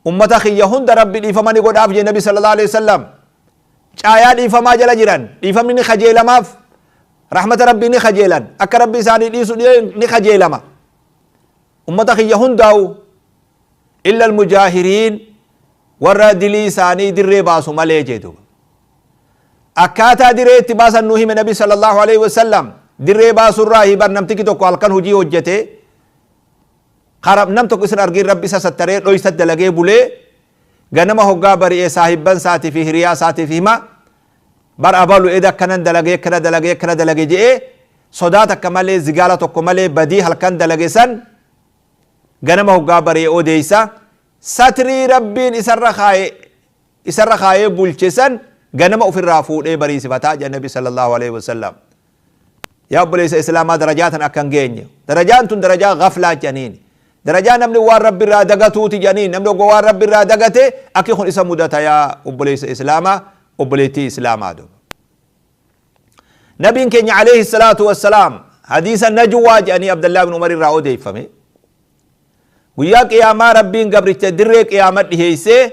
Ummata kiyya hunda Rabbi dhiifama ni godhaaf jee Nabi sallallahu alaihi wasallam. Caayaa dhiifamaa jala jiran, dhiifamni ni kajeelamaaf, rahmata Rabbii ni kajeelan, akka Rabbi isaanii dhiisu ni kajeelama. Ummata kiyya hundaa'u illa almujaahiriin, warra dilii isaanii dirree baasu malee jee duuba. Akkaataa dirree itti baasan nu hime Nabi sallallahu alaihi wasallam. Dirree baasurraa hibar namtichi tokko halkan hojii hojjete, nam tokko isin argin, Rabbi isa sattaree dhoysa dalagee bulee, ganama hoggaa bari'ee saahibban isaatii fi hiriyaa isaatiif hima: bar abalu eda akkanan dalagee, akkana dalagee, akkana dalage je'ee, sodaa takka malee, zigaala tokko malee, badii halkan dalage san ganama hoggaa bari'ee odeeysa. Satrii Rabbiin isarra kaayee bulche san ganama ofirraa fuudhee bariisifataa jedha Nabi sallallahu alaihi wasallam. Yaa obboleessa Islaamaa, darajaa tan akkan geenye. Darajaan tun darajaa gaflaa jedhaniin, darajaa namni waan Rabbi irraa dagatuuti jedhaniin. Namni oggo waan Rabbi irraa dagate akki kun isa mudata. Yaa obboleessa Islaamaa, obboleettii Islaamaa, duuba Nabiin keenya alayhi salaatu wassalaam hadiisa najwaa jedhanii Abdallah ibn Umar irraa odeeffame, guyyaa Qiyaamaa Rabbiin gabricha dirree Qiyaama dhiheeysee,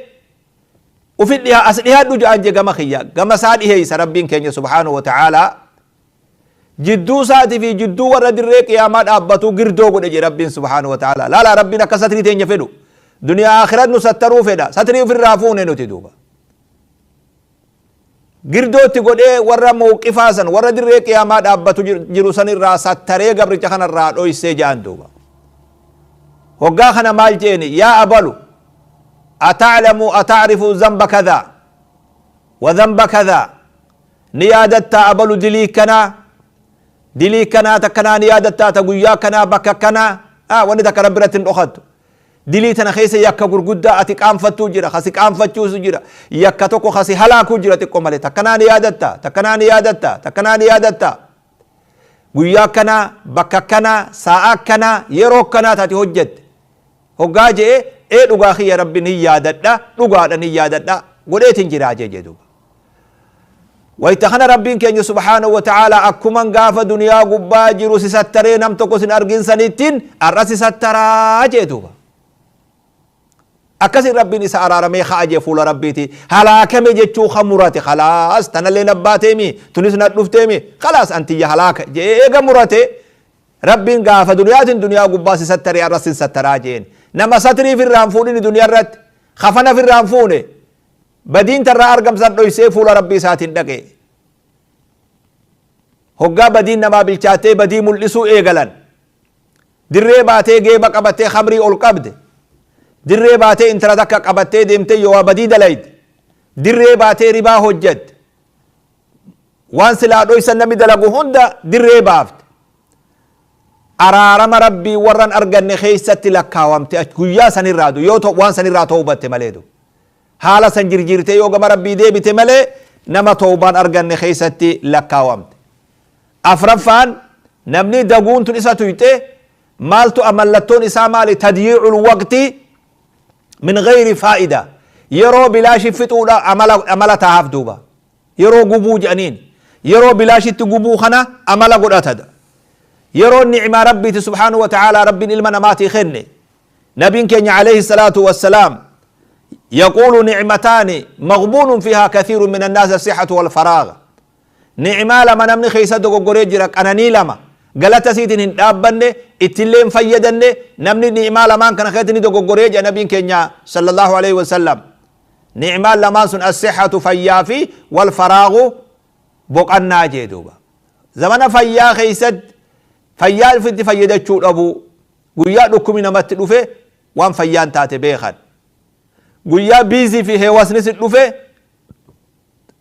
ufi dhiha, as dhihaadhu jedhan je. Gama kiyya, gama isaa dhiheeysa Rabbiin keenya subhaanahu wa ta'aalaa. Jidduu isaatii fi jidduu warra dirree Qiyaamaa dhaabbatu girdoo godhe je Rabbiin subhaanahu wa ta'aalaa. Laala, Rabbiin akka satrii teenya fedhu, duniyaa akhirat nu sattaruu fedha. Satrii ofirraa fuune nuti. Duuba girdootti godhee warra mawqifaa san, warra dirree Qiyaamaa dhaabbatu jiru san irraa sattaree gabricha kanarraa dhoysee jedhan. Duuba hoggaa kana maal jeeni? Yaa abalu, ataclamu, atacrifu zamba kadaa wa zamba kadaa? Ni yaadattaa abalu dilii kanaa, dilii kanaa takkanaa? Ni yaadattaa ta guyyaa kanaa, bakka kanaa? Wanni takka Rabbi irratti hin dhokattu. Dilii tana keessa yakka gurguddaa ati qaanfattuu jira, kasi qaanfachuusu jira, yakka tokko kasi halaakuu jira xiqqo malee. Takkanaa ni yaadatta, takkanaa ni yaadatta, takkanaa ni yaadatta, guyyaa kanaa, bakka kanaa, sa'a kanaa, yeroo kanaa taati hojjette? Hoggaa je'e, ee, dhugaa kiyya Rabbi ni yaadadha, dhugaadha, ni yaadadha, godheetin jiraa jee duuba. Wayta kana Rabbiin keenya subhaanahu wa ta'aalaa, akkuman gaafa duniyaa gubbaa jiru si sattaree nam tokko sin argin sanittiin har'a si sattaraa jee duuba. Akkasin Rabbiin isa araaramee ka'a jee. Fuula Rabbiiti halaakame jechuu ka murate, khalaas, tanallee nabbaateemi, tunis na dhufteemi, khalaas, antiyya halaaka jee eega murate, Rabbiin gaafa duniyaatiin duniyaa gubbaa si sattaree har'a sin sattaraa jeen. Nama satrii firraan fuudhini duniyaa irratti kafana firraan fuune, badiin tarraa argamsan dhoysee fuula Rabbii isaatiin dhaqe. Hoggaa badiin namaa bilchaattee badii mul'isuu eegalan, dirree baatee geeba qabattee khamrii ol qabde, dirree baatee intala takka qabattee deemtee yoo waa badii dalayde, dirree baatee ribaa hojjette, waan silaa dhoysan namni dalagu hunda dirree baafte, araarama Rabbii warran arganne keeysatti lakkaawamte guyyaa sanirraa yoo waan sanirraa toobatte malee. Du haala san jirjiirtee yoo gama Rabbii deebite malee, nama toobaan arganne keeysatti lakkaawamte. Afraffaan, namni daguun tun isa tuyxe maaltu mallattoon isaa maali? Tadyiicul waqti min gayri faa'ida, yeroo bilaashi fixuudha amala tahaaf. Duuba yeroo gubuu jedhaniin, yeroo bilaashitti gubuu kana amala godhatada. Yeroo nicmaa Rabbiiti subhaanahu wa ta'aalaa Rabbiin ilma namaatii kenne, Nabiin keenya alayhi salaatu wassalaam يقول: نعمتان مغبون فيها كثير من الناس، الصحة والفراغ. Ni'maa lama namni keessa dogoggoree jira, qananii lama galata isiitiin hin dhaabbanne, ittillee hin fayyadanne. Namni ni'maa lamaan kana keessatti ni dogoggoree jira nabiin keenya sallallahu alaihi wasallam. Ni'maan lamaan sun assihatu, fayyaa, fi walfaraagu, boqannaa jee. Duuba zamana fayyaa keessatti fayyaa ofitti fayyadachuu dhabu, guyyaa dhukkubni namatti dhufe waan fayyaan taate beekan, guyyaa busy fi heewasni si dhufe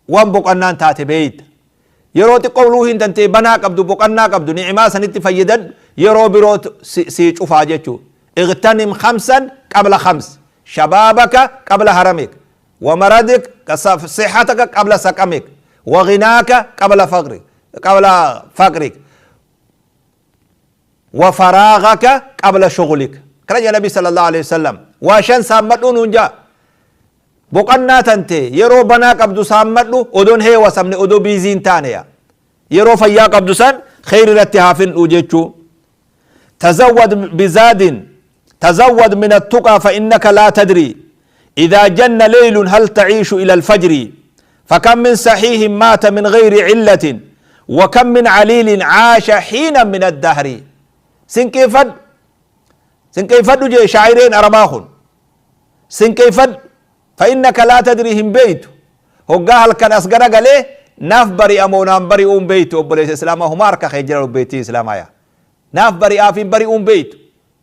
waan boqonnaan taate beeyta. Yeroo xiqqoo ruuhiin tantee banaa qabdu, boqonnaa qabdu, ni'imaa sanitti fayyadadhu. Yeroo biroo sii cufaa jechuu. اغتنم خمسا قبل خمس: شبابك قبل هرمك، ومرضك، صحتك قبل سقمك، وغناك قبل فقرك، وفراغك قبل شغلك. كان النبي صلى الله عليه وسلم وشان سامدون هنجا. Boqannaa tante yeroo banaa qabdu saammadhu, odoon heewasamne, odoo busy hin taaneya. Yeroo fayyaa qabdu san kheyri irratti haa findhu jechuu. تزود بزاد، تزود من التقى فإنك لا تدري. إذا جن ليل هل تعيش إلى الفجر؟ فكم من صحيح مات من غير علة، وكم من عليل عاش حينا من الدهر. سنكيفد سنكيفد جي شاعرين أرباخن سنكيفد فإنك لا تدريهم بيت هقاها كان أصغر قاله ناف بري أمو نام بري أم بيت أبوليس إسلام هم أركا خيجر بيتي إسلام آيا ناف بري آفين بري أم بيت.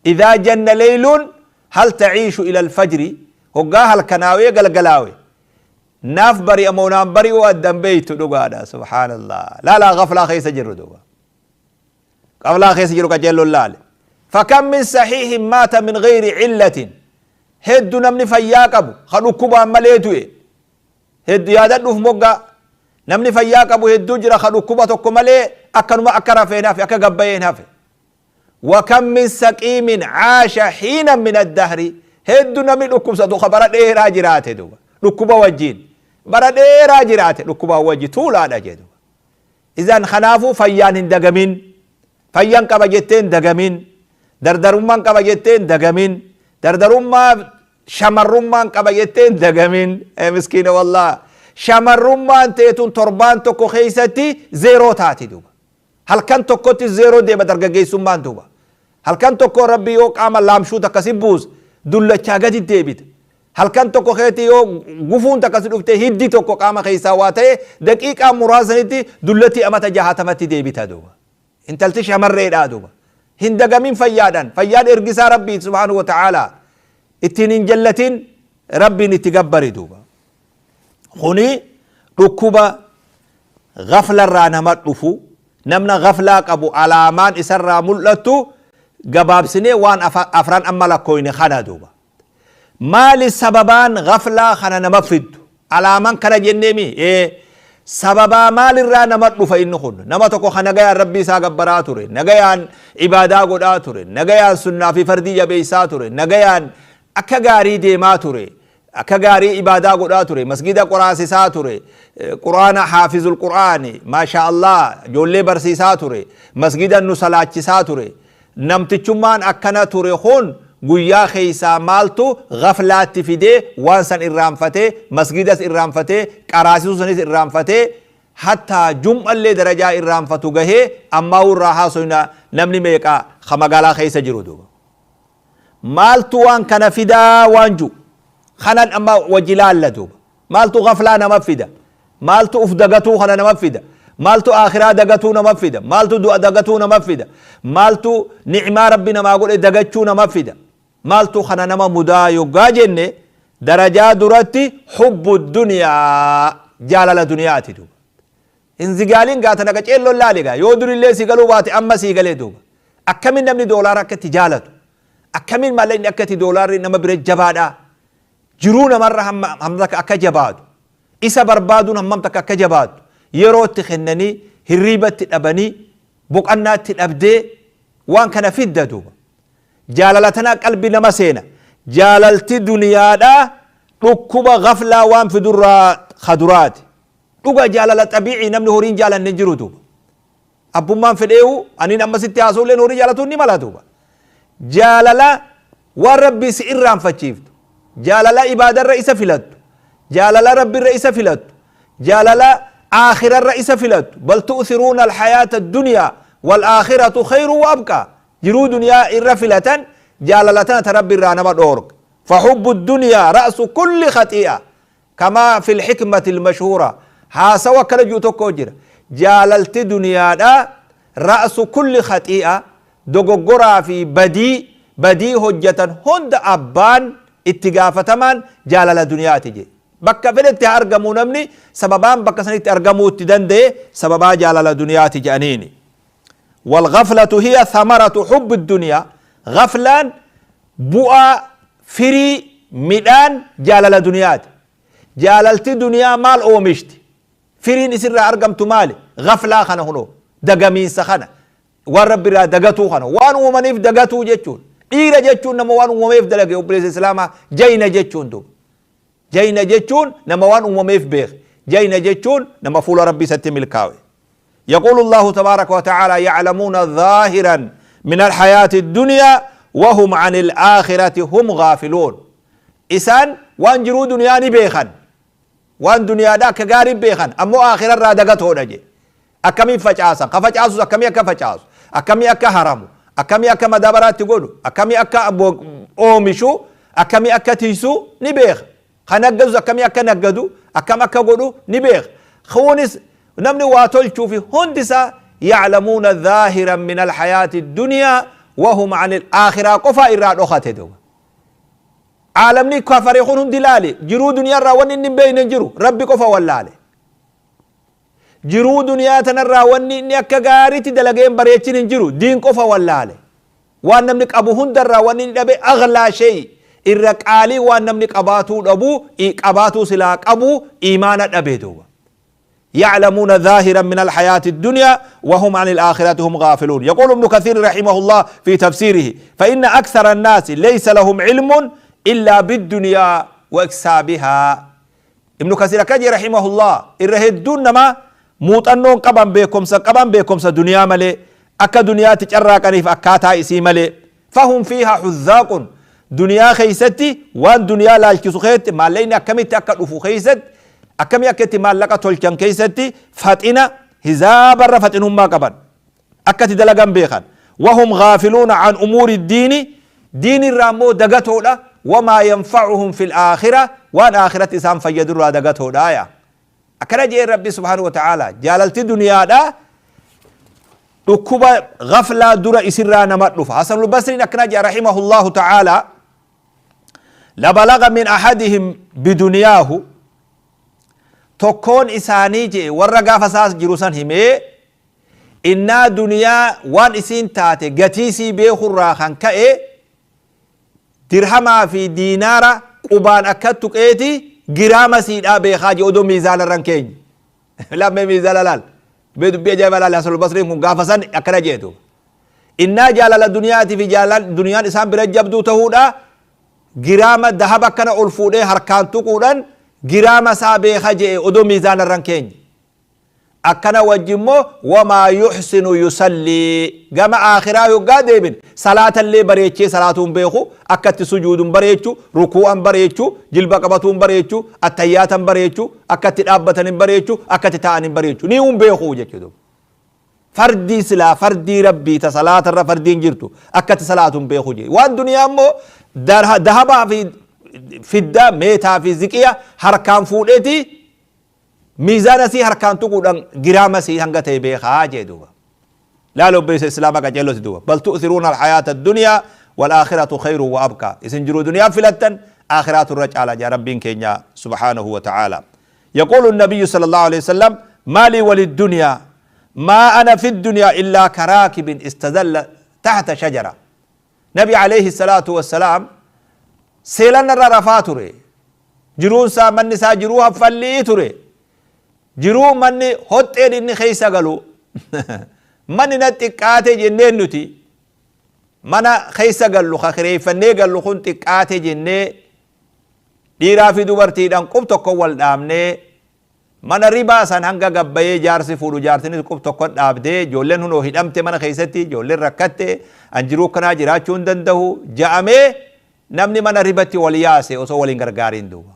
إذا جن ليل هل تعيش إلى الفجر؟ هقاها الكناوي قال قلاوي ناف بري أمو نام بري وأدم بيت دقادا. سبحان الله. لا لا غفلة خيس جر دقا غفلة خيس جر كجل الله. فكم من صحيح مات من غير علة، هد نمني فياك أبو خلو كوبا مليتوي هد يا دف مقا نمني فياك أبو هد جرا خلو كوبا تكملي أكن ما أكره في نافي أكا قبين نافي. وكم من سقيم عاش حينا من الدهر، هد نمني لكم صدو خبرات إيه راجرات دوبا لكوبا وجين برد إيه راجرات لكوبا وجي طول على جدو. إذا خنافو فيان دقمين فيان كبجتين دقمين دردرمان كبجتين دقمين دردرما شمرمان كبجتين دقمين. إيه مسكينة والله شمرمان تيتون تربان تكو خيستي زيرو تاتي دوبا. هل كان تكوتي زيرو دي بدرجة جيسمان دوبا. هل كان تكو ربي يوك عمل لامشو تكسبوز دولة شاقتي ديبت. هل كان تكو خيتي يو غفون تكسب هدي تكو قام خيساواتي دقيقة مرازنتي دولتي أما تجاهتمتي ديبت دوبا. انت التش مريد دوبا هندقمين فيادا فياد ارقسا ربي سبحانه وتعالى اتنين جلتين ربي نتقبر دوبا. خوني ركوبة غفلة رانا مطلفو نمنا غفلة قبو علامان إسر ملتو قباب سنة وان أفران أما لكوين خانا دوبا. ما للسببان غفلة خانا نمفد علامان كان جنمي إيه سببا ما للرانا مطلفة إنه خون نما تكو خانا نجايا ربي ساقبراتوري نجايا عبادة قداتوري نجايا سنة في فردية بيساتوري نجايا أكا غاري ديماتوري أكا غاري عبادة قداتوري مسجد قراسي ساتوري قرآن حافظ القرآن ما شاء الله جولي برسي ساتوري مسجد النسلات ساتوري نمتشمان أكنا توري خون guyyaa keeysaa maaltu غفلات fidee waan san irraanfatee masgidas irraanfatee qaraasisuu sanis irraanfatee hattaa jum'allee darajaa irraanfatu gahee ammaa irraa haasoyna namni meeqa ka magaalaa keessa jiru duuba. Maaltu waan kana fidaa waan ju kanan amma wajji laalla duuba. Maaltu غفlaa nama fida, maaltu uf dagatuu kana nama fida, maaltu aakhiraa dagatuu nama fida, maaltu du'a dagatuu nama fida, maaltu nicmaa rabbi namaa godhe dagachuu nama fida, maaltu kana nama mudaa yoggaa jenne darajaa duratti hubbu duniyaa jaalala duniyaati duuba. Inzigaaliin gaata naqa ceelloon laaligaa yoo durillee si galuu baate amma sii galee duuba. Akkamiin namni doolaara akkatti jaalatu, akkamiin maallaqni akkatti doolaarri nama bira jabaadhaa, jiruu namarra hamma takka akka jabaatu, isa barbaaduun hammam takka akka jabaatu, yeroo itti kennanii hirriibatti dhabanii boqannaatti dhabdee waan kana fidda duuba. Jaalala tana qalbii nama seena. Jaalalti duniyaadhaa dhukkuba غفlaa waan fidurraa kaduraati. Dhuga jaalala xabiicii namni horiin jaalanne jiru duuba. Abbummaan fedheewu aniin amma sitti haasa'ulleen horii jaalatuun ni mala duuba. Jaalala waan rabbii si irraanfachiiftu, jaalala ibaadarra isa filattu, jaalala rabbirra isa filattu, jaalala aakhirarra isa filattu. Bal tu'thiruuna alhayaata addunyaa wal aakhiratu khayru wa abqaa. Jiruu duniyaa irra filatan jaalala tana ta rabbi irraa nama dhoorga. فحب الدنيا رأس كل خطيئة كما في الحكمة المشهورة. ها سوى كلا جو توكو جرا. جاللت دنيا دا رأس كل خطيئة دوغورا في بدي بدي هجة هند أبان اتقافة من جالل دنيا تجي. بكا فلت أرقمو نمني سببان بكا سنت أرقمو تدندي سببا جالل دنيا تجي أنيني. والغفلة هي ثمرة حب الدنيا. غفلا بؤا فري ميدان جالل دنيات. جاللت دنيا مال أومشت فرين إسر أرقمت مالي غفلة خنا هنو دقمين سخنة والرب را دقتو خنا وان ومنيف دقتو جتشون إيرا جتشون نما وان ومنيف دلقي وبليس إسلاما جينا جتشون دو جينا جتشون نما وان ومنيف بيخ جينا جتشون نما فول ربي ستم الكاوي. يقول الله تبارك وتعالى يعلمون ظاهرا من الحياة الدنيا وهم عن الآخرة هم غافلون. Isaan waan jiruu duniyaa ni beekan, waan duniyaadha akka gaarii beekan, ammoo aakhirarraa dagatoodha je. Akkamii facaasan, ka facaasus akkamii akka facaasu, akkamii akka haramu, akkamii akka madaabaraatti godhu, akkamii akka oomishu, akkamii akka tiisu ni beeka. Ka naggadus akkamii akka naggadu, akkam akka godhu ni beeka. Kunis namni waa tolchuu fi hundi isaa yaclamuuna dhaahiran min alhayaati dunyaa wahum an ilaakiraa qofaa irraa dhokate duuba. Caalamni kafare kun hundi laali, jiruu duniyaarraa wanni inni hin beekne hin jiru, Rabbi qofa wallaale. Jiruu duniyaa tanarraa wanni inni akka gaariitti dalagee hin bareechin hin jiru, diin qofa wallaale. Waan namni qabu hundarraa wanni inni dhabe aghlaa shay, irra qaalii waan namni qabaatuu dhabu, qabaatuu silaa qabu, iimaana dhabe duuba. يعلمون ظاهرا من الحياة الدنيا وهم عن الآخرة هم غافلون. يقول ابن كثير رحمه الله في تفسيره: فإن أكثر الناس ليس لهم علم إلا بالدنيا وإكسابها. ابن كثير كجي رحمه الله إرهدون ما موطنون قبان بكم قبان بكم دنيا ملي أكا دنيا تجرى كنيف أكاتا إسي ملي، فهم فيها حذاق. دنيا خيستي وان دنيا لا الكسوخيت ما لين أكمي تأكد أفو خيست أكمي أكتي ما لك تولكن كيستي فاتنا هزاب الرفتنهم ما قبان أكتي دلقان بيخان. وهم غافلون عن أمور الدين، دين الرامو دقته لا، وما ينفعهم في الآخرة، وان آخرة إسام فيدروا دقته لا. يا أكرجي ربي سبحانه وتعالى جاللت دنيا لا ركوب غفلة در إسرا نمت. حسن البصري أكرجي رحمه الله تعالى: لبلغ من أحدهم بدنياه تكون إساني جي ورقا فساس جروسان همي إنا دنيا وان إسين تاتي قتيسي بيخو راخان كأي درهما في دينارا قبان أكدتك إيتي جرام سيد أبي خاجي أدو ميزان الرنكين لا مي ميزان لال بيدو بيجي بلا حسن البصري كن قافسان أكرجيتو إنا جالال الدنيا في جالال دنيا إسان برجب دو تهودا جرام الذهب كان ألفوده هركان تقولن جرام سابي خاجي أدو ميزان الرنكين أكنا وجمه وما يحسن يصلي جمع آخره يقادمين صلاة اللي بريتشي صلاة بيخو أكت سجود بريتشو ركوع بريتشو جلب قبطون بريتشو التيات بريتشو أكت الأبة بريتشو أكت تان بريتشو نيوم بيخو جكدو فردي سلا فردي ربي تصلاة الرفردين جرتو أكت صلاة بيخو جي والدنيا مو ذهب في فدة ميتا في زكية حركان فولتي ميزان سي هركان تقول جرام سي هنگته بيخا جدوبا لا لو بيس اسلام كجلو دوبا. بل تؤثرون الحياة الدنيا والآخرة خير وأبقى. إسنجروا دنيا فلتن آخرات الرجع على يا ربين كينيا سبحانه وتعالى. يقول النبي صلى الله عليه وسلم: ما لي وللدنيا، ما أنا في الدنيا إلا كراكب استذل تحت شجرة. نبي عليه الصلاة والسلام سيلان الرفاتوري جرون سا من سا جروها فليتوري jiruu manni hoxxeen inni keessa galu manni na xiqqaate jennee nuti mana keessa gallu ka kireeffannee gallu kun xiqqaate jennee dhiiraa fi dubartiidhaan qub tokko wal dhaabnee mana ribaa san hanga gabbayee jaarsi fuudhu jaartinis qub tokko dhaabdee ijoolleen hunoo hidhamte mana keessatti ijoolleen rakkatte an jiruu kanaa jiraachuu hin danda'u ja'amee namni mana ribatti wal yaase osoo waliin gargaariin duuba.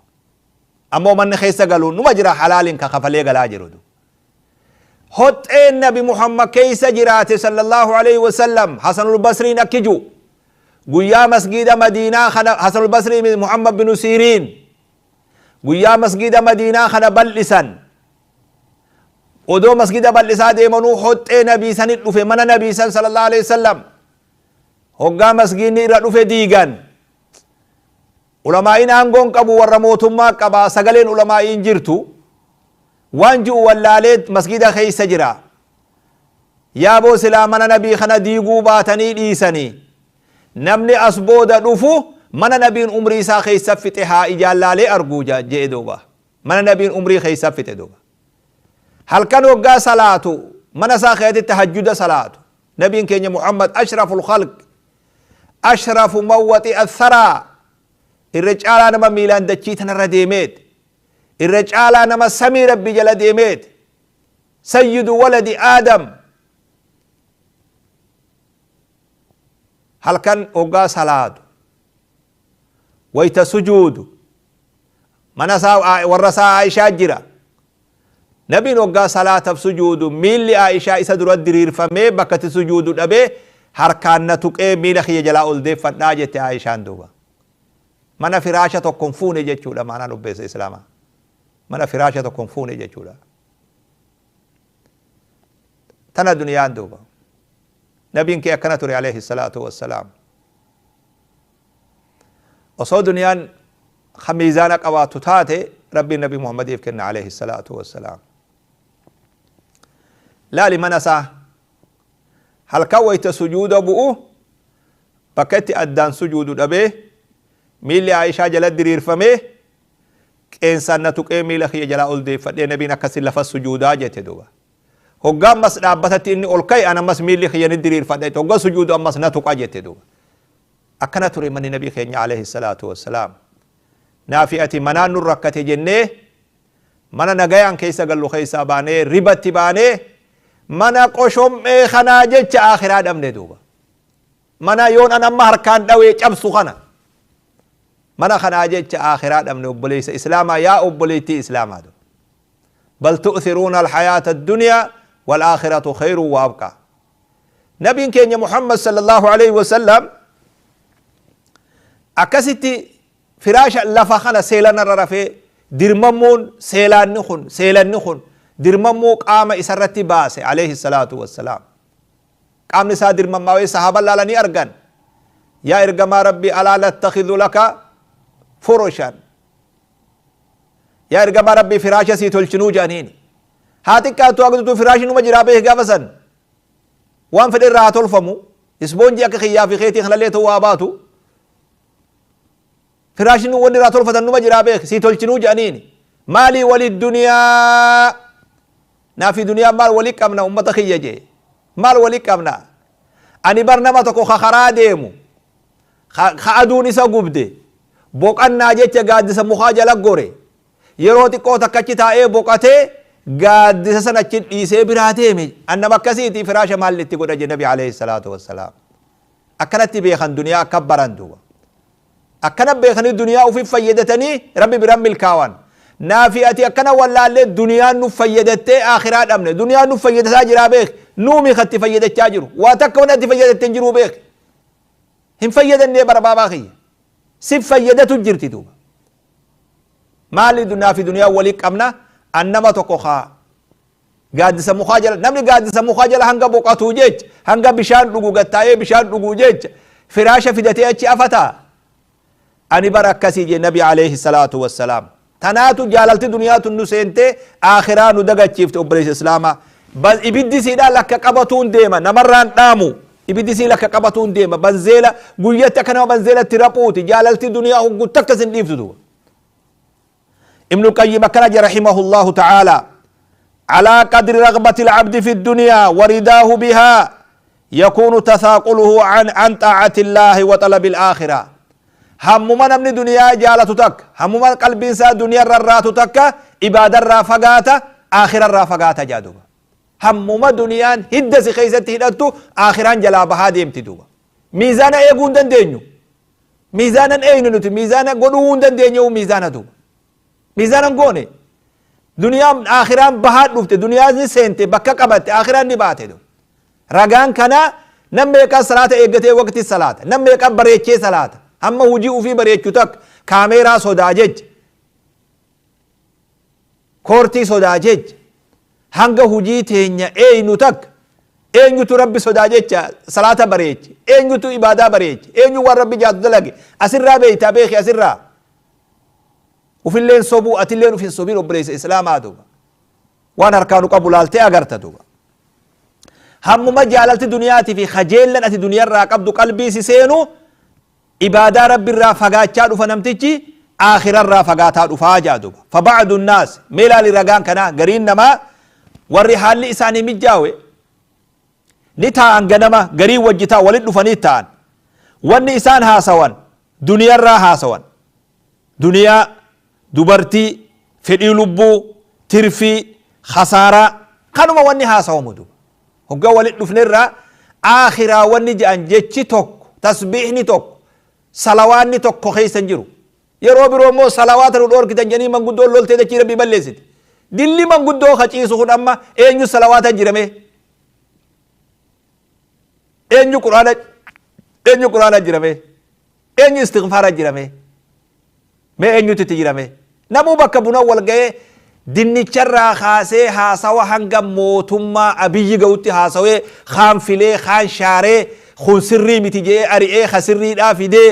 أمو من خيسا قالوا نما جرى حلال كخفلي قلا جرودو هوت النبي محمد كيسا جراتي صلى الله عليه وسلم. حسن البصري نكجو قيا مسجد مدينة حسن البصري من محمد بن سيرين قيا مسجد مدينة خنا بلسان ودو مسجد بلسان ديمنو هوت النبي سن في من النبي صلى الله عليه وسلم هقا مسجد نيرا في ديغان علماء aangoon qabu warra mootummaa qaba sagaleen ulamaa'iin jirtu waan ji'u wallaaleet masgida keessa jira yaaboo silaa mana nabii kana diiguu baatanii dhiisanii namni as booda dhufu mana nabiin umrii isaa keessa fixe haa ijaallaalee arguu je'e duuba mana nabiin umrii keessa fixe duuba halkan waggaa salaatu mana isaa keessatti tahajjuda salaatu nabiin keenya Muhammad ashraful khalq ashrafu mawwati atharaa irra caalaa nama miilaan dachii tanarra deemeet irra caalaa nama samii rabbi jala deemeet sayyidu waladi aadam halkan hoggaa salaatu Wayta sujuudu mana isaa warra isaa Aishaa jira. Nabiin hoggaa salaataaf sujuudu miilli Aishaa isa dura diriirfamee bakka itti sujuudu dhabee harkaan na tuqee miila kiyya jalaa ol deeffadhaa jette Aishaan duuba. Mana firaasha tokko hin fuune jechuudha maanaan obbeessa Islaamaa. Mana firaasha tokko hin fuune jechuudha. Tana duniyaan duuba. Nabiin kee akkana ture alayhi salaatu wassalaam. Osoo duniyaan ka miizaana qabaattu taate Rabbiin Nabi Muhammadiif kenna alayhi salaatu wassalaam. Laali mana isaa halkan wayta sujuuda bu'u bakka itti addaan sujuudu dhabee miilli Aishaa jala diriirfamee qeensaan na tuqee miila kiyya jalaa ol deeffadhee nabiin akkasi lafa sujuudaa jette duuba. Hoggaa ammas dhaabbatatti inni ol ka'e an ammas miilli kiyya ni diriirfadha jette, hoggaa sujuudu ammas na tuqa jette duuba. Akkana ture manni nabii keenya alayhi salaatu wassalaam. Naafi ati manaan nu rakkate jennee mana nagayaan keessa gallu keessaa baanee ribatti baanee mana qoshom'ee kanaa jecha akhiraa dhabne duuba. Mana yoon an amma harkaan dhawee cabsu kana mana kanaa jecha akhiraa dhabne obboleessa islaamaa yaa obboleettii islaamaa duuba. Bal tu'thiruuna alhayaata addunyaa wal aakhiratu khayrun wa abqaa. Nabiin keenya Muhammad sallallahu alaihi wasallam akkasitti firaasha lafa kana seelanarra rafee dirmammuun seelaanni kun seelanni kun dirmammuu qaama isarratti baase alayhi salaatu wassalaam. Qaamni isaa dirmammaawee sahaaba laalanii argan. Yaa ergamaa Rabbii, alaa nattakhidhu laka furushan? Yaa ergamaa Rabbii, firaasha sii tolchinuu jedhaniini. Haa xiqqaattu haa guddattu firaashni numa jiraa beeki gaafa san. Waan fedhe irraa haa tolfamu. Ispoonjii akka kiyyaa fi keetii kanallee ta'uu haa baatu. Firaashni wanni irraa tolfatan numa jiraa beeki sii tolchinuu jedhaniini. Maalii wali duniyaa naa fi duniyaa maal wali qabna ummata kiyya jee. Maal wali qabna? Ani bar nama tokko ka karaa deemu ka aduun isa gubde boqannaa jecha gaaddisa mukaa jala gore, yeroo xiqqoo takka achi taa'ee boqatee gaaddisa san achi dhiisee biraa deeme, an nama akkasiiti, firaasha maal itti godha je nabi alayhi salaatu wassalaam. Akkanatti beekan duniyaa akka baran duuba. Akkana beekanii duniyaa ufi fayyadatanii Rabbi biran milkaawan. Naafi ati akkana wallaallee duniyaan nu fayyadattee akhiraa dhabne. Duniyaan nu fayyadataa jiraa beek, nuumi katti fayyadachaa jiru waa takka wanni ati fayyadatte hin jiruu beek. Hin fayyadannee barbaabaa kiyya si fayyadatu jirti duuba. Maali naafi duniyaa walii qabna? An nama tokko kaa gaaddisa mukaa jala, namni gaaddisa mukaa jala hanga boqatuu jecha, hanga bishaan dhugu gattaa'ee bishaan dhuguu jecha firaasha fidatee achi afataa? Ani bara akkasii jee nabi alayhi salaatu wassalaam. Tanaatu jaalalti duniyaatu nu seentee akhiraa nu dagachiifte. Obboleessa islaamaa, ibiddi siidhaa lakka qabatuun deema, namarraan dhaamu. Ibiddi sii lakka qabatuun deema, banzeela guyyatti akka nama banzeelatti raphuuti. Jaalalti duniyaa hoggu takka sin dhiiftu duuba. ابن القيم أكرج رحمه الله تعالى: على قدر رغبة العبد في الدنيا ورداه بها يكون تثاقله عن طاعة الله وطلب الآخرة. همما نمني دنيا جالة تك، همما قلب إنسان دنيا الرات تك، عبادة الرافقات آخر الرافقات جادوبا. همما دنيا هدس خيزته هدتو آخران جلابها ديمتي دوبا. ميزان ايقون دندينيو ميزانا اين نتي ميزانا قدوون دندينيو ميزانا دوبا miizaanan goone. Duniyaan akhiraan bahaa dhufte, duniyaan ni seente, bakka qabatte, akhiraan ni baate. Ragaan kana nam meeqaa salaata eeggatee waqti salaata, nam meeqaa bareechee salaata, hamma hujii ufii bareechu takka kaameeraa sodaa jecha, koortii sodaa jecha, hanga hujii teenya eeynu takka eenyutu Rabbi sodaa jecha salaata bareeche? Eenyutu ibaadaa bareeche? Eenyu waan Rabbi jaatu dalage? Asirraa beeytaa beeki. Asirraa ufilleen sobuu, atilleen uf hin sobin obboleessa islaamaa duuba. Waan harkaanu qabu laaltee agarta duuba. Hammuma jaalalti duniyaatii fi kajeellan ati duniyarraa qabdu qalbii si seenu, ibaadaa Rabbi irraa fagaachaa dhufa namtichi, aakhirarraa fagaataa dhufaa jaa duuba. فبعض الناس, mee laali ragaan kanaa, gariin namaa warri haalli isaanii mijjaawe ni taa'an. Ganama garii wajji ta'a, walit dhufanii ta'an. Wanni isaan haasawan duniyarraa haasawan, duniyaa, dubartii, fedhii lubbuu, tirfii, khasaaraa, kanuma wanni haasawamu duuba. Hoggaa walit dhufnerraa aakhiraa wanni jedhan jechi tokko, tasbiihni tokko, salawaanni tokko keessa hin jiru. Yeroo biroo immoo salawaata nu dhoorkitan jedhanii manguddoon loltee dachii Rabbii balleessite. Dilli manguddoo kaciisu kun amma eenyu salawaata jirame? Eenyu quraana, eenyu quraana jirame? Eenyu istighfaara jirame? Mee eenyutu itti jirame? Namuu bakka buna wal ga'ee dinnicharraa kaasee haasawa hanga mootummaa Abiyyi ga'utti haasawee, kaan filee, kaan shaaree, kun sirrii miti jedhee ari'ee ka sirriidhaa fidee,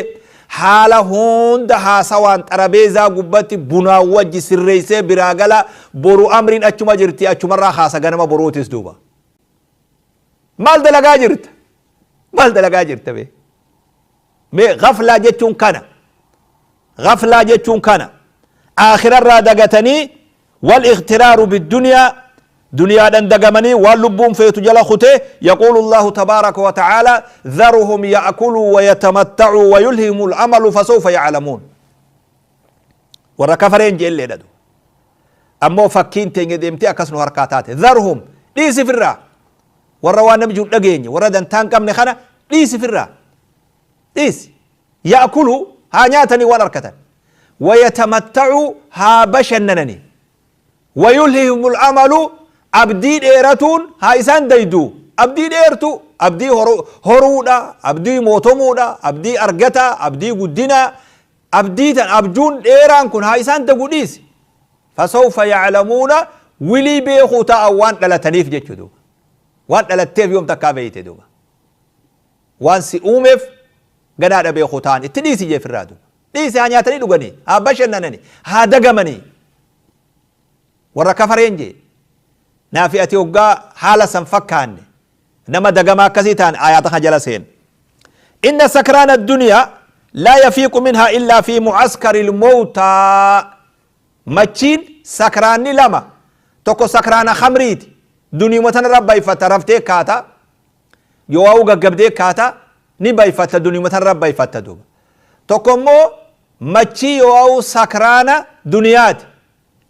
haala hunda haasawaan xarabeezaa gubbatti bunaan wajji sirreessee biraa gala. Boru amriin achuma jirti, achumarraa kaasa ganama boruutis. Duuba maal dalagaa jirta? Maal dalagaa jirta? Mee mee gaflaa jechuun kana, gaflaa jechuun kana, aakhirarraa dagatanii, والاغترار بالدنيا، duniyaadhaan dagamanii waan lubbuun feetu jala kute. يقول الله تبارك وتعالى: ذرهم يأكلوا ويتمتعوا ويلههم الأمل فسوف يعلمون. Warra kafareen jeellee dhadu ammoo fakkiin teenya deemtee akkas nu harkaa taate. ذرهم, dhiisi firraa warra waan namni jiru dhageenye, warra dantaa hin qabne kana dhiisi firraa, dhiisi. يأكلوا, haa nyaatanii waan harkatan, ويتمتعوا, haa bashannananii, ويلههم الأمل, abdii dheeratuun haa isaan daydu. Abdii dheertu, abdii horuudha, abdii mootomuudha, abdii argata, abdii guddina, abdii tan abjuun dheeraan kun haa isaan dagu, dhiisi. فسوف يعلمون, wilii beekuu ta'a waan dhalataniif jechuu duuba. Waan dhalatteef yoom takkaa beeyte? Duuba waan si uumeef ganaadha beekuu ta'an. Itti dhiisi jeefirraa duuba, dhiisi. Haa nyaatanii dhuganii, haa bashannananii, haa dagamanii, warra kafareen jee. Naafi ati hoggaa haala san fakkaanne, nama dagamaa akkasii ta'an ayaata kana jala seen. إن سكران الدنيا لا يفيق منها إلا في معسكر الموتى. Machiin sakraanni lama: tokko sakraana khamriiti, duniyuma tanarra bayfata, raftee kaata, yoo gaggabdee kaata, ni bayfata, duniyuma tanarra bayfata. Duuba tokko immoo machii yoo sakraana duniyaati,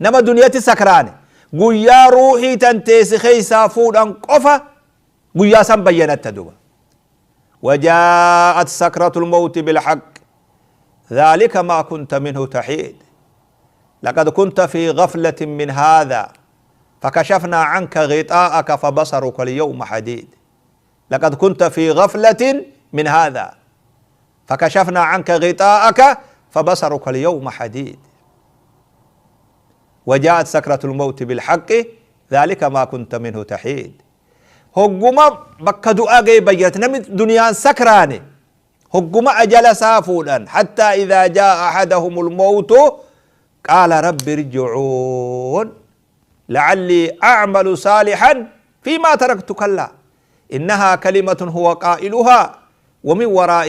nama duniyatti sakraane, guyyaa ruuxii tan teessi keeysaa fuudhan qofa guyyaa san bayyanatta duuba. وجاءت سكرة الموت بالحق ذلك ما كنت منه تحيد لقد كنت في غفلة من هذا فكشفنا عنك غطاءك فبصرك اليوم حديد. لقد كنت في غفلة من هذا فكشفنا عنك غطاءك فبصرك اليوم حديد. وجاءت سكرة الموت بالحق ذلك ما كنت منه تحيد. Hogguma bakka du'aa ga'e bayyate namni duniyaan sakraane, hogguma ajala isaa fuudhan. حتى إذا جاء أحدهم الموت قال رب ارجعون لعلي أعمل صالحا فيما تركت كلا إنها كلمة هو قائلها ومن ورائهم.